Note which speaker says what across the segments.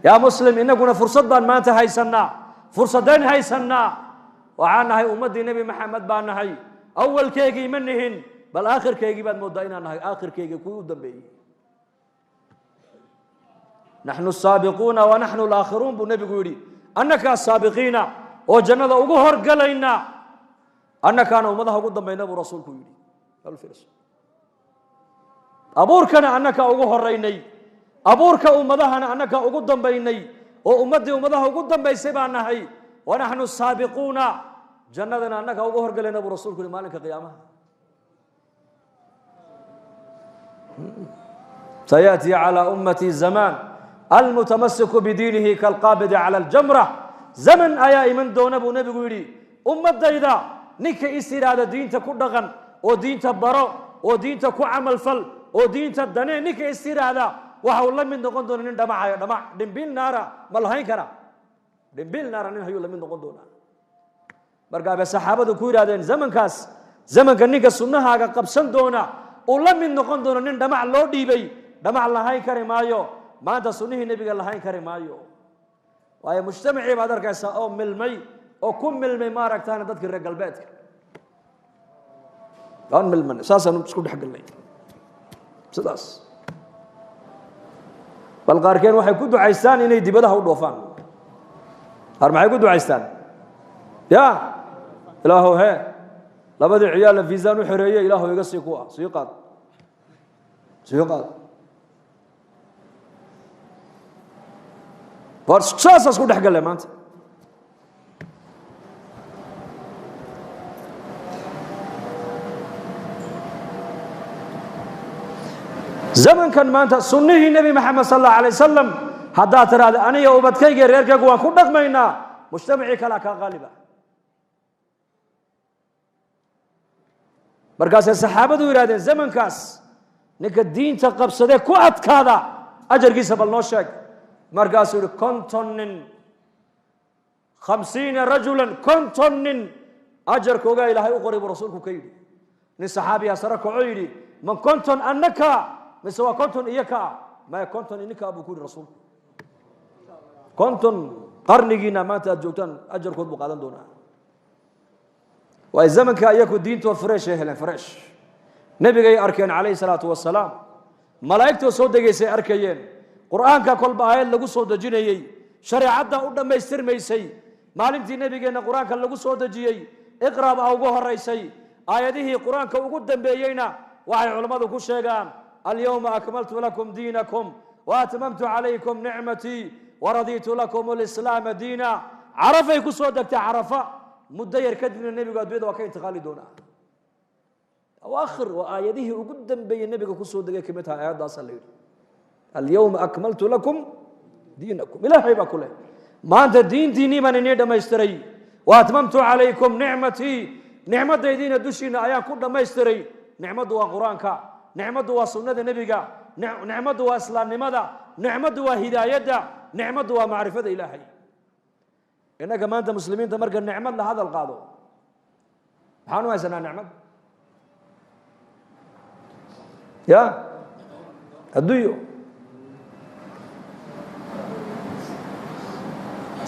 Speaker 1: Yaa muslim, innaguna fursad baan maanta haysannaa, fursadeen haysannaa. Waxaan nahay ummaddii Nebi Maxamed baan nahay. Awalkeygii ma nihin, bal aakhirkeygii baad mooddaa inaan nahay, aakhirkeygii kuwii u dambeeyey. Naxnu asaabiquuna wa naxnu alaakhiruun buu nebigu yidhi. Annakaa saabiqiina oo jannada ugu horgalayna, annakaana ummadaha ugu dambayna buu rasuulku yidhi. Abuurkana annakaa ugu horaynay, abuurka ummadahana annakaa ugu dambaynay, oo ummaddii ummadaha ugu dambaysay baan nahay. Wanaxnu saabiquuna, jannadana annakaa ugu horgalayna buu rasuulku yihi maalinka qiyaamaha. Sayaأtii calى ummatii zamaan almutamasiku bidiinihi kalqaabidi cala aljamra. Zaman ayaa iman doona buu nebigu yidhi ummaddayda, ninka is yidhaahda diinta ku dhaqan oo diinta baro oo diinta ku camalfal oo diinta danee, ninka is yidhaahda waxa uu la mid noqon doona nin dhamacayo dhamac dhimbil naara. Ma lahayn kara dhimbil naara nin hayuu la mid noqon doonaa. Markaa bay saxaabadu ku yidhahdeen, zamankaas, zamanka ninka sunnahaaga qabsan doona uu la mid noqon doono nin dhamac loo dhiibay, dhamac lahayn kari maayo. Maanta sunnihii nebiga lahayn kari maayo, waayo mujtamacii baad arkaysaa oo milmay oo ku milmay maaragtaana dadkii reer galbeedka. Waan milmanay, saasaan isku dhex galnay sidaas. Bal qaarkeen waxay ku ducaystaan inay dibadaha u dhoofaan. Qaar maxay ku ducaystaan? Ya ilaahow, hee labadii ciyaalla fiisaan u xoreeyey, ilaahow iga sii kuwa sii qaad, sii qaad. War saasaa isku dhex galle maanta. Zamankan maanta sunnihii Nebi Maxamed sal allahu alay wasalam haddaad tiraahda aniga ubadkayga reerkaygu waan ku dhaqmaynaa, mujtamacii kalea kaa qaaliba. Markaasay saxaabadu yidhahdeen, zamankaas ninka diinta qabsadee ku adkaada ajarkiisa bal noo sheeg. Markaasuu yihi 50 nin, 50 rajulan, 50 nin ajarkoogaa Ilaahay u qoray buu rasuulku ka yidhi. Nin saxaabiyaa sare kaco yidhi, man 50 annaka mise waa 50 iyo ka ah? Maya, 50 ininkaa buu ku yidhi rasuulku. 50 qarnigiina maanta aad joogtaan ajarkood buu qaadan doonaa. Waay zamanka iyaku diintoo fresh ay heleen, fresh. Nebigay arkeen calayhi salaatu wasalaam, malaa'igtoo soo degaysay arkayeen, qur'aanka kolba aayad lagu soo dejinayey, shareecadda u dhammaystirmaysay. Maalintii nebigeenna qur-aanka lagu soo dejiyey iqra baa ugu horaysay. Aayadihii qur-aanka ugu dambeeyeyna waxay culammadu ku sheegaan alyawma akmaltu lakum diinakum wa atmamtu calaykum nicmatii waradiitu lakum alislaama diina. Carafay ku soo degtay, carafa. Muddo yar kadibna nebigu addunyada waa ka intiqaali doonaa. Awaakhir waa aayadihii ugu dambeeyey nebiga ku soo degay kamid tahay aayaddaasaa la yidhi alyawma akmaltu lakum diinakum. Ilaahay baa ku leh maanta diintiinnii baan inii dhammaystiray, wa atmamtu calaykum nicmatii, nicmadaydiina dushiina ayaan ku dhammaystiray. Nicmaddu waa qur-aanka, nicmaddu waa sunnada nebiga, nicmaddu waa islaamnimada, nicmaddu waa hidaayadda, nicmaddu waa macrifada Ilaahay. Innaga maanta muslimiinta marka nicmad la hadal qaado maxaan u haysanaa nicmad? Ya adduunyo,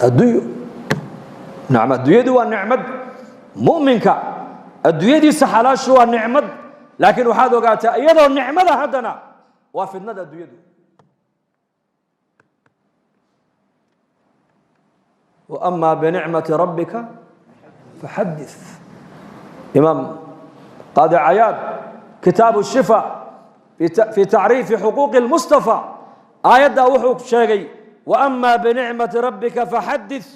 Speaker 1: adduunyo. Nacam, adduunyadu waa nicmad. Mu'minka adduunyadiisa xalaashu waa nicmad, laakiin waxaad ogaataa iyadoo nicmada haddana waa fidnada adduunyadu. Wa ama binicmati rabbika faxadith. Imaam Qaadi Cayaad kitaabu shifa fi tacriifi xuquuqi lmustafa aayaddaa wuxuu sheegay waama binicmati rabbika faxadith.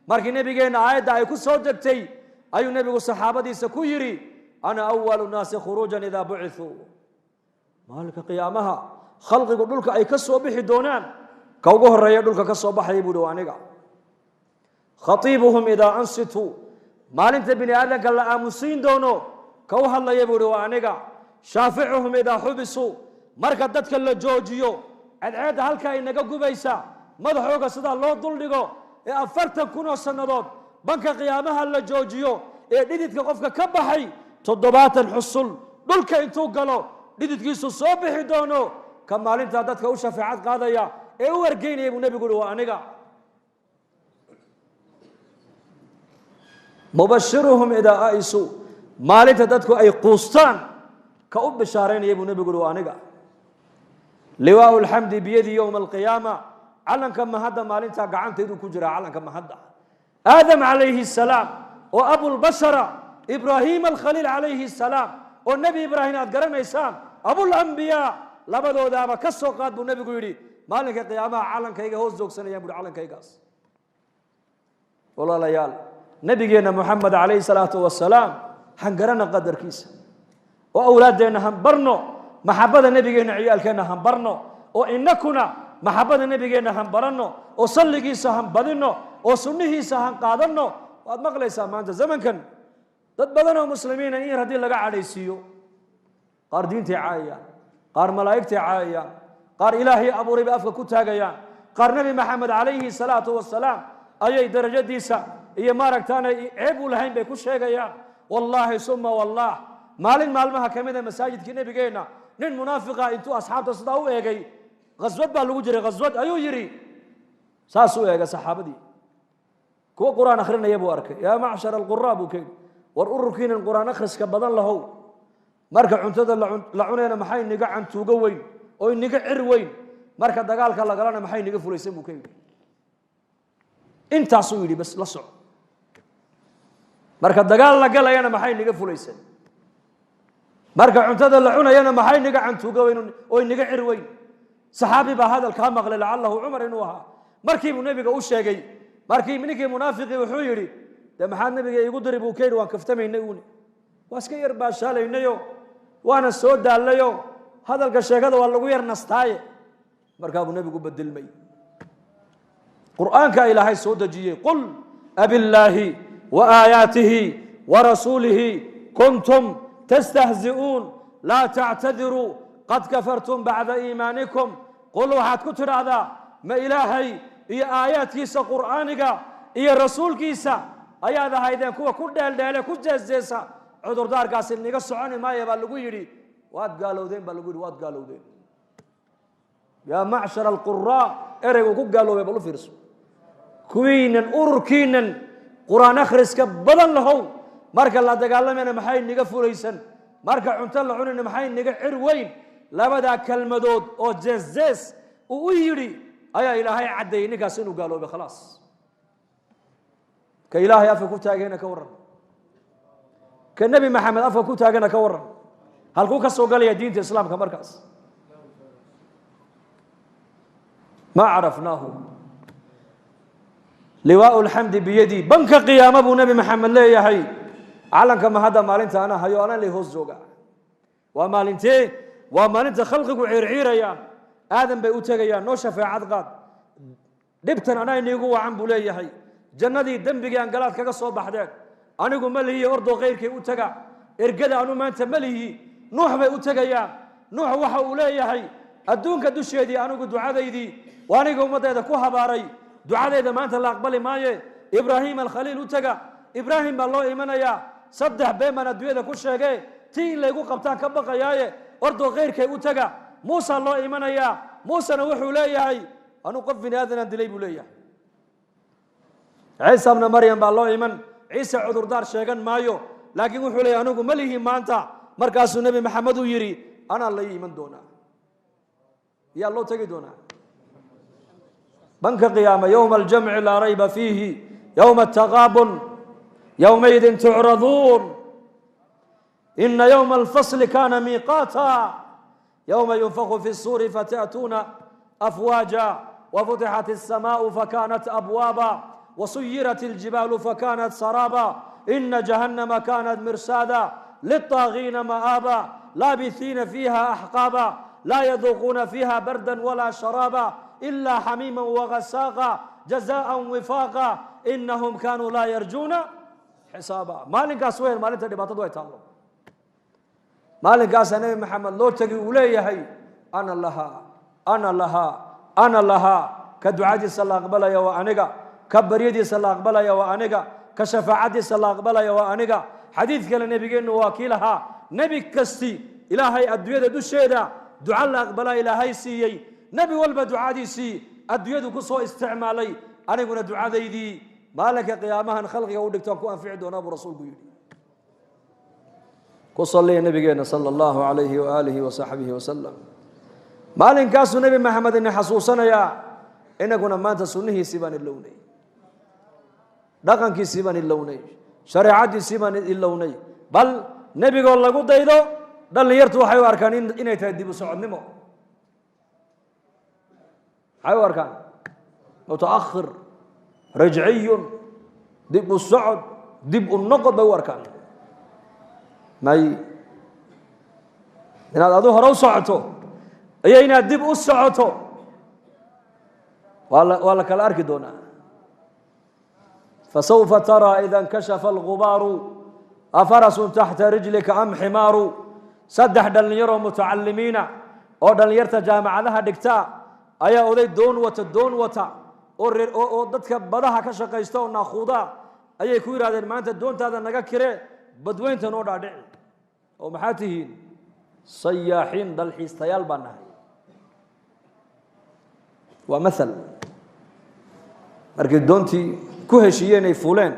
Speaker 1: Markii nebigeenna aayadda ay ku soo degtay ayuu nebigu saxaabadiisa ku yidhi ana awalu nnaasi khuruujan idaa bucithuu. Maalinka qiyaamaha khalqigu dhulka ay ka soo bixi doonaan ka ugu horeeya dhulka ka soo baxaya buu hi waa aniga. Khatiibuhum idaa ansituu, maalinta bini aadamka la aamusiin doono ka u hadlaya buu hi waa aniga. Shaaficuhum idaa xubisuu, marka dadka la joojiyo cadceedda halkaa inaga gubaysa madaxooga sidaa loo duldhigo ee 40,000 oo sannadood banka qiyaamaha la joojiyo ee dhididka qofka ka baxay 70 xusul dhulka intuu galo dhididkiisu soo bixi doono, ka maalintaa dadka u shafeecad qaadaya Ee u ergeynaya buu nebigu yihi waa aniga. Mubashiruhum idaa aisuu, maalinta dadku ay quustaan ka u bishaaraynaya buu nebigu yihi waa aniga. Liwaau alxamdi biyadii yowma alqiyaama, calanka mahadda maalintaa gacantaydu ku jiraa. Calanka mahadda aadam calayhi salaam oo abulbashara, ibraahim alkhaliil calayhi salaam oo nebi ibraahim aad garanaysaan, abulambiyaa, labadoodaaba ka soo qaad buu nebigu yidhi maalinka qiyaamaha calankayga hoos joogsanayaan buhi calankaygaas. Walaalayaal, nabigeenna Moxamed calayhi salaatu wasalaam hangarana qadarkiisa, oo awlaaddeenna han barno maxabada nebigeenna, ciyaalkeenna han barno, oo inakuna maxabada nebigeenna han baranno, oo salligiisa han badinno, oo sunnihiisa han qaadanno. Waad maqlaysaa maanta zamankan dad badan oo muslimiina in yar haddii laga cadhaysiiyo, qaar diintay caayayaan, qaar malaa'igtay caayayaan, qaar ilaahay abuuray bay afka ku taagayaan, qaar nebi Maxamed calayhi salaatu wasalaam ayay darajadiisa iyo maaragtaanay ceeb u lahayn bay ku sheegayaan. Wallaahi suma wallah, maalin maalmaha ka mida masaajidkii nebigeenna nin munaafiqa intuu asxaabta sidaa u eegay, khaswad baa lagu jiray, khaswad ayuu yidhi, saas u eegay saxaabadii kuwa qur-aan akhrinaya buu arkay. Yaa macshar alquraa buu ka yidhi, war ururkiinan qur-aan akhriska badan lahow, marka cuntada la cunayna maxay niga cantuugo weyn oo iniga cir weyn, marka dagaalka lagalana maxay niga fulaysan buu ka yidhi. Intaasuu yidhi bas la soco, marka dagaal la galayana maxay niga fulaysan, marka cuntada la cunayana maxay niga cantuugo weyn oo iniga cir weyn. Saxaabi baa hadalkaa maqlay, lacalahu Cumar inuu ahaa. Markiibuu nebiga u sheegay. Markii ninkii munaafiqii wuxuu yidhi, dee maxaad nebiga iigu diri buu ka yidhi, waan kaftamaynay uuni, waa iska yar baashaalaynayo, waana soo daallayo, hadalka sheekada waa lagu yar nastaaye. Markaa buu nebigu bedelmay. Qur'aanka ilaahay soo dejiyey, qul abillaahi wa aayaatihi wa rasuulihi kuntum tastahzi'uun laa tactadiruu qad kafartum bacda iimaanikum. Qul waxaad ku tidhaahdaa, ma ilaahay iyo aayaadkiisa qur'aaniga iyo rasuulkiisa ayaad ahaydeen kuwa ku dheeldheele ku jeesjeesa? Cudurdaarkaasi niga soconi maaya baa lagu yidhi, waad gaalowdeen baa lagu yidhi, waad gaalowdeen. Yaa macshar alquraa, ereygu ku gaaloobay bal u fiirso. Kuwiinan ururkiinan qur-aan akhriska badan lahow, marka la dagaalamayna maxay niga fulaysan, marka cunto la cunayna maxay niga cir weyn? Labadaa kelmadood oo jees-jees uu u yidhi ayaa ilaahay caddeeyey ninkaas inuu gaaloobay. Khalaas, ka ilaahay afka ku taagayna ka warran, ka nebi Maxamed afka ku taagana ka warran, halkuu ka soo galaya diinta islaamka markaas? Ma carafnaahu. Liwaau alxamdi biyadii, banka qiyaama buu nebi Maxamed leeyahay, calanka mahadda maalinta anaa hayo, anaa lay hoos jooga. Waa maalintee? Waa maalinta khalqigu ciirciirayaan. Aadan bay u tegayaan, noo shafeecad qaad, dhibtan anaa iniigu wacan buu leeyahay, jannadii dembigii aan galaad kaga soo baxdeen anigu ma lihiyo, ordoo kayrkay u taga, ergada anu maanta ma lihi. Nuux bay u tegayaan. Nuux waxa uu leeyahay, adduunka dusheedii anigu ducadaydii waa aniga ummaddeeda ku habaaray, ducadayda maanta la aqbali maaye, Ibraahim alkhaliil u taga. Ibraahim baa loo imanayaa, saddex been baan adduunyada ku sheegee, tii in laygu qabtaan ka baqayaaye, ordoo kayrkay u taga. Muusa loo imanayaa. Muusena wuxuu leeyahay, anuu qof bini aadanaan dilay buu leeyahay. Ciisa bna Maryam baa loo iman. Ciise cudurdaar sheegan maayo, laakiin wuxuu leeyahay anigu ma lihi maanta. Markaasuu nebi Maxamed uu yidhi, anaa la iman doonaa. Yaa loo tegi doonaa banka qiyaama? Yowma aljamci laa rayba fiihi, yowma ataqaabun, yowmaidin tucraduun, ina yowma alfasli kana miiqaata, yowma yunfaku fi الsuuri fata'tuuna afwaaja, wafutixat الsamaءu fakanat abwaaba, wasuyirat اljibaalu fakanat saraaba, ina jahannama kanat mirsaada liلطaagiina ma'aaba, laabiثiina fiiha axqaaba, laa yaduuquuna fiiha barda walaa sharaaba ila xamiima wagasaaqa, jazaءa wifaaqa, inahum kanuu laa yarjuuna xisaaba. Maalinkaas weyn, maalinta dhibaatadu ay taallo, maalinkaasaa nebi Maxamed loo tegi, uu leeyahay ana lahaa, ana lahaa, ana lahaa. Ka ducadiisa la aqbalaya waa aniga, ka baryadiisa la aqbalaya waa aniga, ka shafaacadiisa la aqbalaya waa aniga. Xadiid kale nebigeennu waa kii lahaa, nebi kasti ilaahay adduunyada dusheeda duca la aqbalaa ilaahay siiyey. Nebi walba ducadiisii adduunyadu ku soo isticmaalay, aniguna ducadaydii maalinka qiyaamahan khalqiga u dhigto aan ku anfici doonaa buu rasuulku yidhi. Ku salliya nabigeena sala allahu calayhi waaalihi wasaxbihi wasalam. Maalinkaasuu Nebi Maxamed ina xasuusanayaa, inaguna maanta sunnihiisii baan ilownay, dhaqankiisii baan ilownay, shareecadiisii baan ilownay. Bal nebigoo lagu daydo dhallinyartu waxay u arkaan inay tahay dib u socodnimo. Maxay u arkaan? Mutaakhir, rajciyun, dib u socod, dib u noqod bay u arkaan. May, inaad adu hore u socoto iyo inaad dib u socoto waa la kala arki doonaa. Fasawfa taraa ida inkashafa algubaaru afarasun taxta rijlika am ximaaru. Saddex dhallinyaroo mutacalimiina oo dhallinyarta jaamacadaha dhigta ayaa oday doon wata, doon wata oo reer oo dadka badaha ka shaqaysta oo naakuuda ayay ku yidhahdeen, maanta doontaada naga kire, badweynta noo dhaadhici. Oo maxaa tihiin? Sayaaxiin, dalxiistayaal baan nahay. Waa mathal. Markay doontii ku heshiiyeen ay fuuleen,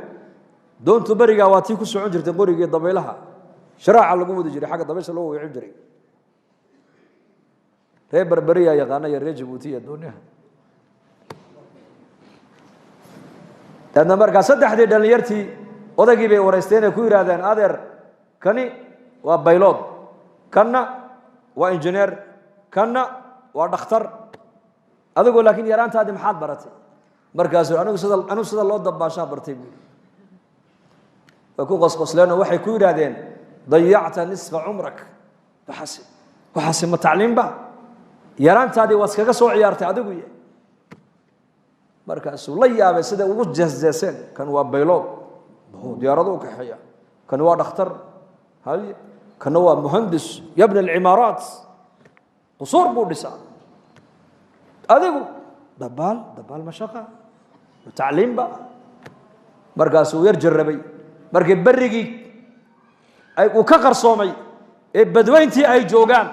Speaker 1: doontu berigaa waa tii ku socon jirtay qorigii dabaylaha, sharaaca lagu wadi jiray, xagga dabaysha loo weecin jiray. Reer Berberiyaa yaqaana iyo reer Jabuutiya doonyaha. Daadna markaa saddexdii dhallinyartii odaygii bay wareysteen ay ku yidhaahdeen, adeer, kani waa baylood, kanna waa injineer, kanna waa dhakhtar, adigoo laakiin yaraantaadii maxaad baratay? Markaasuu anigu sida loo dabaashaa bartay buu yidhi. Way ku qosqosleenoo waxay ku yidhaahdeen, dayacta nisfa cumrak. Waxaasi ma tacliimba? Yaraantaadii waad iskaga soo ciyaartay adigu ye. Markaasuu la yaabay siday ugu jeesjeeseen. Kan waa baylood, diyaarado u kaxeeya, kan waa dhakhtar, haye, kana waa muhandis yabni alcimaaraat, qusuur buu dhisaa, adigu dabaal. Dabaal ma shaqa, ma tacliimba? Markaasuu yar jarrabay. Markii berrigii uu ka qarsoomay ee badweyntii ay joogaan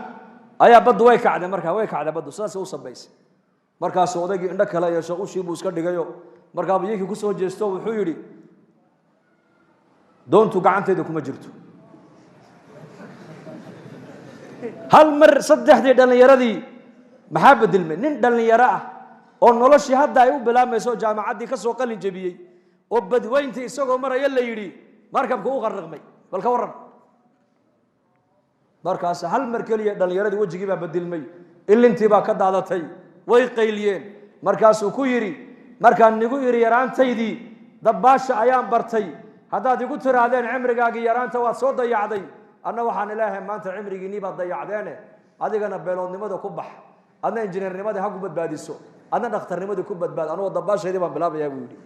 Speaker 1: ayaa baddu way kacday. Markaa way kacday baddu, sidaasay u sabaysay. Markaasuu odaygii indho kale yeesho, ushii buu iska dhigayo, markaabuu iyankii ku soo jeesto, wuxuu yidhi, doontu gacantayda kuma jirto. Hal mar saddexdii dhallinyaradii maxaa bedelmay? Nin dhallinyaro ah oo noloshii hadda ay u bilaabmayso, oo jaamacaddii ka soo qalin jebiyey, oo badweyntii isagoo maraya la yidhi markabka u qarriqmay, bal ka warran. Markaas hal mar keliya dhallinyaradii wejigii baa bedelmay, ilintii baa ka daadatay, way qayliyeen. Markaasuu ku yidhi, markaan nigu idhi yaraantaydii dabbaasha ayaan bartay, haddaad igu tiraahdeen cimrigaagii yaraanta waad soo dayacday, anna waxaan ilaahay maanta cimrigiinii baad dayacdeene, adigana beeloodnimada ku bax, adna injineernimadii ha ku badbaadiso, adna dhakhtarnimadii ku badbaad, anugoo dabbaashaydii baan bilaabayaa buu yidhi.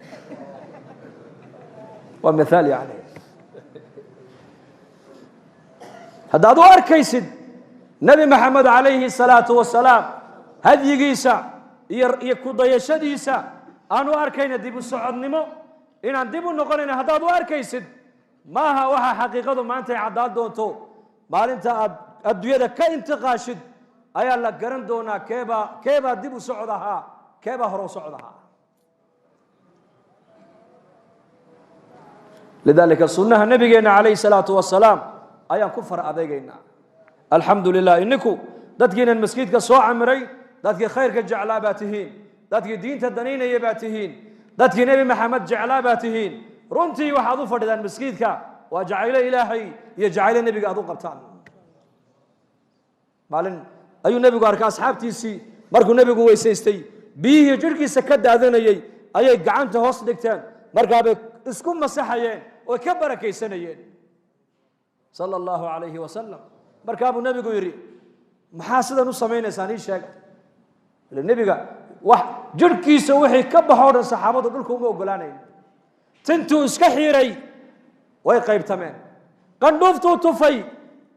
Speaker 1: Waa mithaal. Yani haddaad u arkaysid Nebi Maxamed calayhi salaatu wasalaam hadyigiisa iyo ku dayashadiisa aan u arkayna dib u socodnimo, inaan dib u noqonayna haddaad u arkaysid, maaha waxa xaqiiqadu maanta ay caddaan doonto. Maalinta aad adduunyada ka intiqaashid ayaa la garan doonaa keebaa dib u socod ahaa, keebaa hore u socod ahaa. Lidaalika sunnaha nabigeenna calayhi salaatu wasalaam ayaan ku far adeegaynaa. Alxamdu lilah, ininku dadkiinan maskiidka soo camiray, dadkii khayrka jeclaa baa tihiin, dadkii diinta danaynaya baa tihiin, dadkii Nebi Maxamed jeclaa baa tihiin. Runtii waxaad u fadhidaan maskiidka waa jacaylo Ilaahay iyo jacaylo nebiga aad u qabtaan. Maalin ayuu nebigu arkay asxaabtiisii markuu nebigu weysaystay biyihii jidhkiisa ka daadanayey ayay gacanta hoos dhigteen, markaabay isku masaxayeen oo ka barakaysanayeen, sala allahu calayhi wasalam. Markaabuu nebigu yidhi, maxaa sidan u samaynaysaan, ii sheega? Ila nebiga wax jidhkiisa wixii ka baxoo dhan saxaabadu dhulka uma ogolaanayn. Tintuu iska xiiray way qaybtameen, qandhuuftuu tufay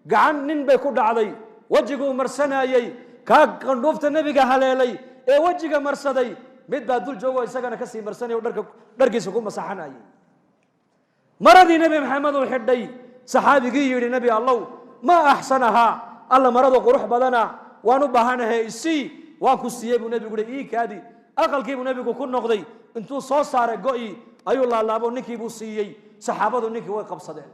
Speaker 1: gacan nin bay ku dhacday, wejiguu marsanayey. Kaa qandhuufta nebiga haleelay ee wejiga marsaday mid baa dul joogo isagana kasii marsanaya o dharkiisa ku masaxanayay. Maradii Nebi Maxamed uu xidhay saxaabigii yidhi, Nebi Allow, maa axsanahaa, alla maradu qurux badana, waan u baahanahay, isii. Waan ku siiyey buu nebigu uhi, ii kaadi. Aqalkii buu nebigu ku noqday, intuu soo saaray go'ii ayuu laalaabo, ninkii buu siiyey. Saxaabadu ninkii way qabsadeen.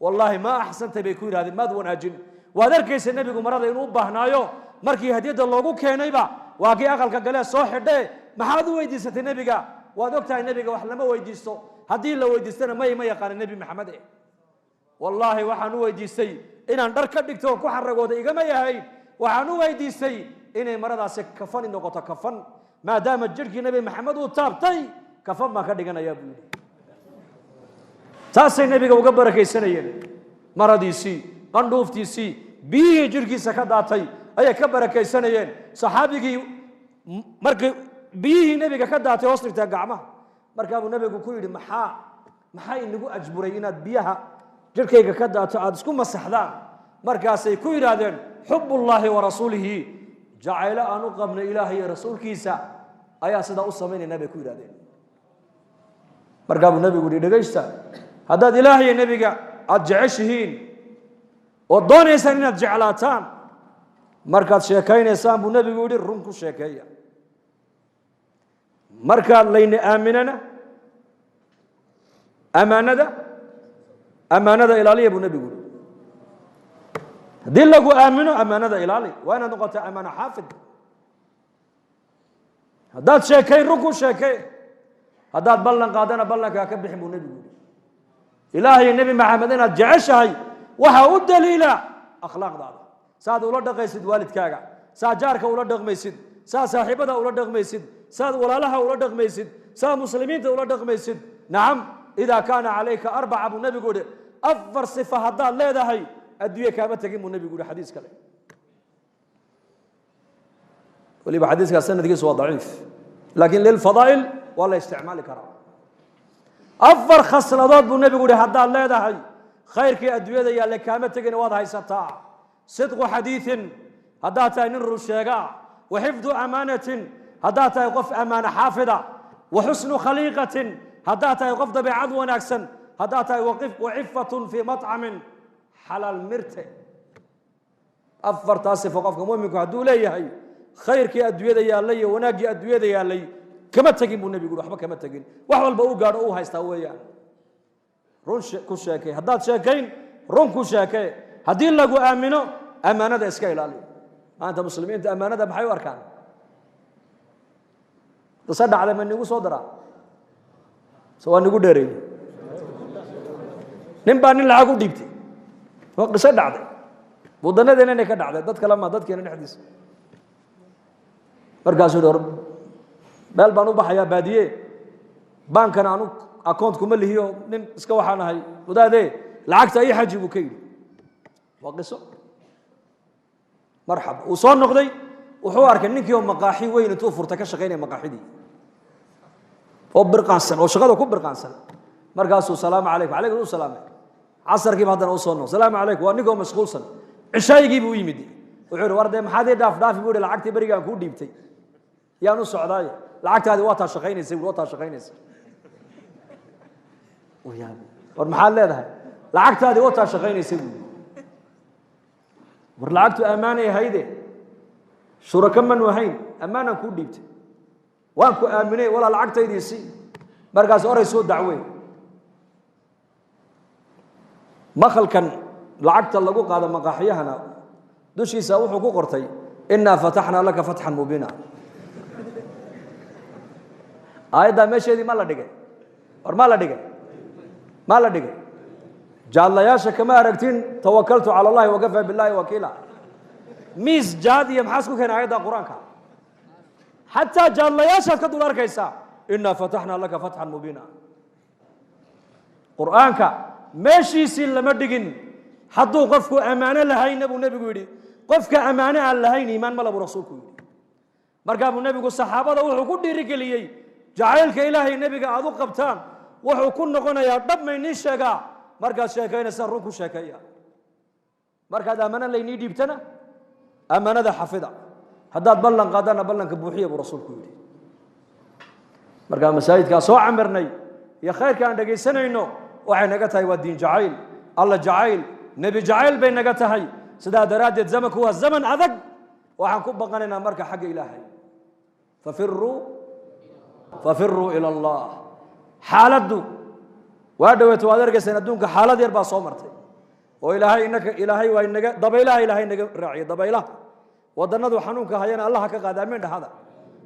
Speaker 1: Wallaahi ma axsantay bay ku yidhahdeen, maad wanaajin. Waad arkaysa nebigu marada inuu u baahnaayo markii hadiyadda loogu keenayba waa kii aqalka galee soo xidhee. Maxaad u weydiisatay nebiga? Waad og tahay nebiga wax lama weydiisto, haddii la weydiistana may ma yaqaana Nebi Maxamed. Wallaahi waxaan u weydiistay inaan dhar ka dhigto oo ku xaragooda igama yahayn, waxaan u weydiistay inay maradaasi kafani noqoto, kafan, maadaama jidhkii Nebi Maxamed uu taabtay, kafan baan ka dhiganayaa buu yidhi. Taasay nebiga uga barakaysanayeen. Maradiisii, qandhuuftiisii, biyihii jidhkiisa ka daatay ayay ka barakaysanayeen. Saxaabigii markii biyihii nebiga ka daatay hoos dhigtaa gacmaha, markaa buu nebigu ku yidhi, maxaa inagu ajburay inaad biyaha jidhkayga ka daato aada isku masaxdaan? Markaasay ku yidhaahdeen, xubbullaahi wa rasuulihi, jacaylo aan u qabnay Ilaahay iyo rasuulkiisa ayaa sidaa u samaynaynaa bay ku yidhahdeen. Markaa buu nebigu yihi, dhegaysta, haddaad Ilaahay iyo nebiga aada jeceshihiin oo doonaysaan inaad jeclaataan, markaad sheekaynaysaan buu nebigu yidhi, run ku sheekeeya. Markaad layna aaminana, amaanada ilaaliya buu nebigu yidhi. Haddii lagu aamino, amaanada ilaali, waa inaad noqotaa amaano xaafid. Haddaad sheekayn, run ku sheekee. Haddaad ballan qaadana, ballankaa ka bixin buu nebigu yidhi. Ilaahay, Nebi Maxamed inaad jeceshahay waxaa u daliila akhlaaqdaada, saad ula dhaqaysid waalidkaaga, saad jaarka ula dhaqmaysid, saad saaxiibada ula dhaqmaysid, saad walaalaha ula dhaqmaysid, saad muslimiinta ula dhaqmaysid. Nacam, idaa kaana calayka arbaca buu nebigu yihi, afar sifa haddaad leedahay, adduunye kaama tegin buu nebigu yihi. Xadiis kale weliba, xadiiskaas sanadkiisu waa daciif, laakiin lilfadaa'il waa la isticmaali karaa. Afar khasladood buu nebigu yihi haddaad leedahay, khayrkii adduunyada yaalle kaama tegina, waad haysataa. Sidqu xadiiin, haddaad tahay nin run sheegaa. Wa xifdu amaanatin, haddaad tahay qof ammaano xaafida. Wa xusnu khaliiqatin, haddaad tahay qof dabeecad wanaagsan. Haddaad tahay wa cifatun fii maطcamin, xalaal mirte. Afartaas sifo qofka muuminku hadduu leeyahay, khayrkii adduunyada yaallay iyo wanaaggii adduunyada yaallay kama tegin buu nebigu yuri. Waxba kama tegin, wax walba u gaadho u haystaa weeyaan. Run ku sheekay, haddaad sheekayn run ku sheekee. Haddii lagu aamino, ammaanada iska ilaali. Maanta muslimiinta ammaanada maxay u arkaan? Qiso dhacday ma nigu soo daraa se waa nigu dheereeyey? Nin baa nin lacag u dhiibtay. Waa qiso dhacday, wadanadeena inay ka dhacday, dad kale ma, dadkeena dhexdiisa. Markaasuu yihi, meel baan u baxayaa baadiye, baankana anu account kuma lihiyo, nin iska waxaan ahay wadaadee, lacagta ii xaji buu ka yidhi. Waa qiso. Marxaba, uu soo noqday, wuxuu arkay ninkii oo maqaaxi weyn intuu furtay ka shaqaynaya maqaaxidii, oo birqaansan, oo shaqada ku birqaansan. Markaasuu salaamu calaykum, calaykum u salaamay. Casarkiiba haddana usoo noq, salaamu calaykum, waa ninkoo mashquulsan. Cishaayigiibuu u yimid, wuxuu yihi, war dee maxaad ii dhaaf dhaafi buu yihi, lacagtii berigaan kuu dhiibtay yaan u socdaaye, lacagtaadi waa taa shaqaynaysa bui, waa taa shaqaynaysa. War maxaad leedahay? Lacagtaadi waa taa shaqaynaysa bui. War lacagtu ammaanay ahayde, shurako manu ahayn, ammaanaan kuu dhiibtay, waan ku aaminay, walaa lacagtaydii si. Markaas oray soo dacwey. Makhalkan lacagta lagu qaado maqaaxyahana dushiisa wuxuu ku qortay, innaa fataxnaa laka fatxan mubiina. Aayaddaa meesheedii ma la dhigay? War ma la dhigay? Ma la dhigay? Jaadlayaasha kama aragtin tawakaltu cala allahi wakafaa billahi wakiila. Miis jaad iyo maxaa isku keenay aayadda Qur-aanka? Xataa jaadlayaashaad ka dul arkaysaa, innaa fataxnaa laka fatxan mubiina. Qur-aanka meeshiisii lama dhigin. Hadduu qofku ammaano lahayna buu nebigu yidhi, qofka ammaano aan lahayn iimaan ma labuu rasuulku yidhi. Markaa buu nebigu saxaabada wuxuu ku dhiirigeliyey, jacaylka Ilaahay nebiga aad u qabtaan wuxuu ku noqonayaa dhab maynii sheegaa, markaad sheekaynaysaan run ku sheekeeya. Markaad ammaano laynii dhiibtana, ammaanada xafida. Haddaad ballan qaadana, ballanka buuxiya buu rasuulku yidhi. Markaa masaajidkaa soo camirnay iyo khayrka aan dhegaysanayno waxay naga tahay waa diin jacayl, Alla jacayl, nebi jacayl bay naga tahay. Sidaa daraaddeed zamanku waa zaman adag. Waxaan ku baqanaynaa marka xagga Ilaahay. Fafiruu, fafiruu ila Allah. Xaaladdu waa dhaweeto, waad argaysaan adduunka xaalad yar baa soo martay oo Ilaahay inaka, Ilaahay waa inaga dabaylaha, Ilaahay naga raaciyo dabaylaha. Waddannadu xanuunka hayana Allaha ka qaada, amiin dhahada.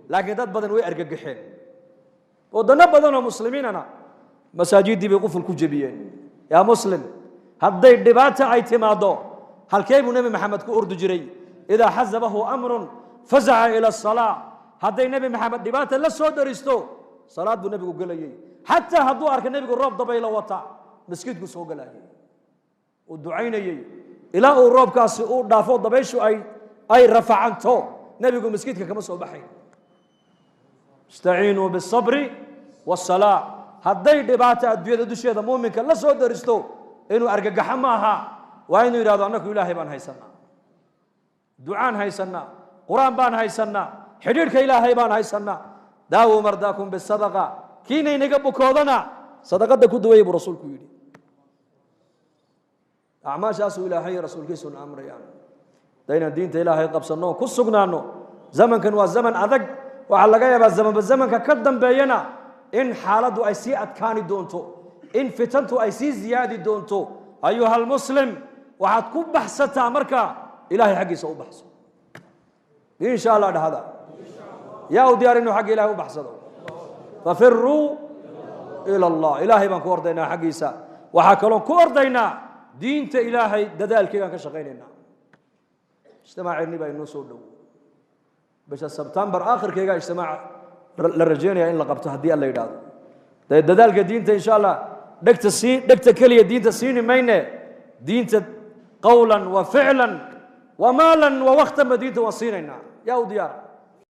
Speaker 1: Laakiin dad badan way argagaxeen, waddanno badan oo muslimiinana masaajiddii bay quful ku jebiyeen. Yaa muslim, hadday dhibaata ay timaaddo, halkee buu Nebi Maxamed ku ordi jiray? Idaa xasabahu amrun fazaca ila asalaa. Hadday Nebi Maxamed dhibaata la soo daristo, salaad buu nebigu gelayey. Xataa hadduu arka nebigu roob dabaylo wata, maskiidku soo gelayay, uu ducaynayey ilaa uu roobkaasi uu dhaafo, dabayshu ay rafacanto, nebigu maskiidka kama soo baxayn. Istaciinuu bisabri wasalaa. Hadday dhibaata adduunyada dusheeda muuminka la soo daristo, inuu argagaxo maaha. Waa inuu yidhahdo: annaku Ilaahay baan haysanaa, ducaan haysanaa, Qur-aan baan haysanaa, xidhiidhka Ilaahay baan haysanaa. Daawuu mardaakum bisadaqa. Kiina inaga bukoodana sadaqada ku duwaya buu rasuulku yidhi. Acmaashaasuu Ilaahay rasuulkiisuna amrayaan daynaan diinta Ilaahay qabsanno, ku sugnaano. Zamankan waa zaman adag. Waxaa laga yaabaa zamanba zamanka ka dambeeyana in xaaladdu ay sii adkaani doonto, in fitantu ay sii ziyaadi doonto. Ayuha almuslim, waxaad ku baxsataa marka Ilahay xaggiisa u baxso, in sha Allah. Dhahada, yaa u diyaar inuu xagga Ilahay u baxsado? Fafiruu ila Allah. Ilaahay baan ku ordaynaa xaggiisa. Waxaa kaloon ku ordaynaa diinta Ilaahay dadaalkeegaan ka shaqaynaynaa. Ijtimaaceennii baa inoo soo dhow. Bisha Sebtembar aakhirkeega ijtimaac la rajeynaya in la qabto, haddii Alla yidhaahdo. Dee dadaalka diinta, insha Allah, dhegta sii, dhegta keliya diinta siini mayne. Diinta qowlan wa ficlan wa maalan wa waktanba diinta waan siinaynaa. Yaa u diyaara?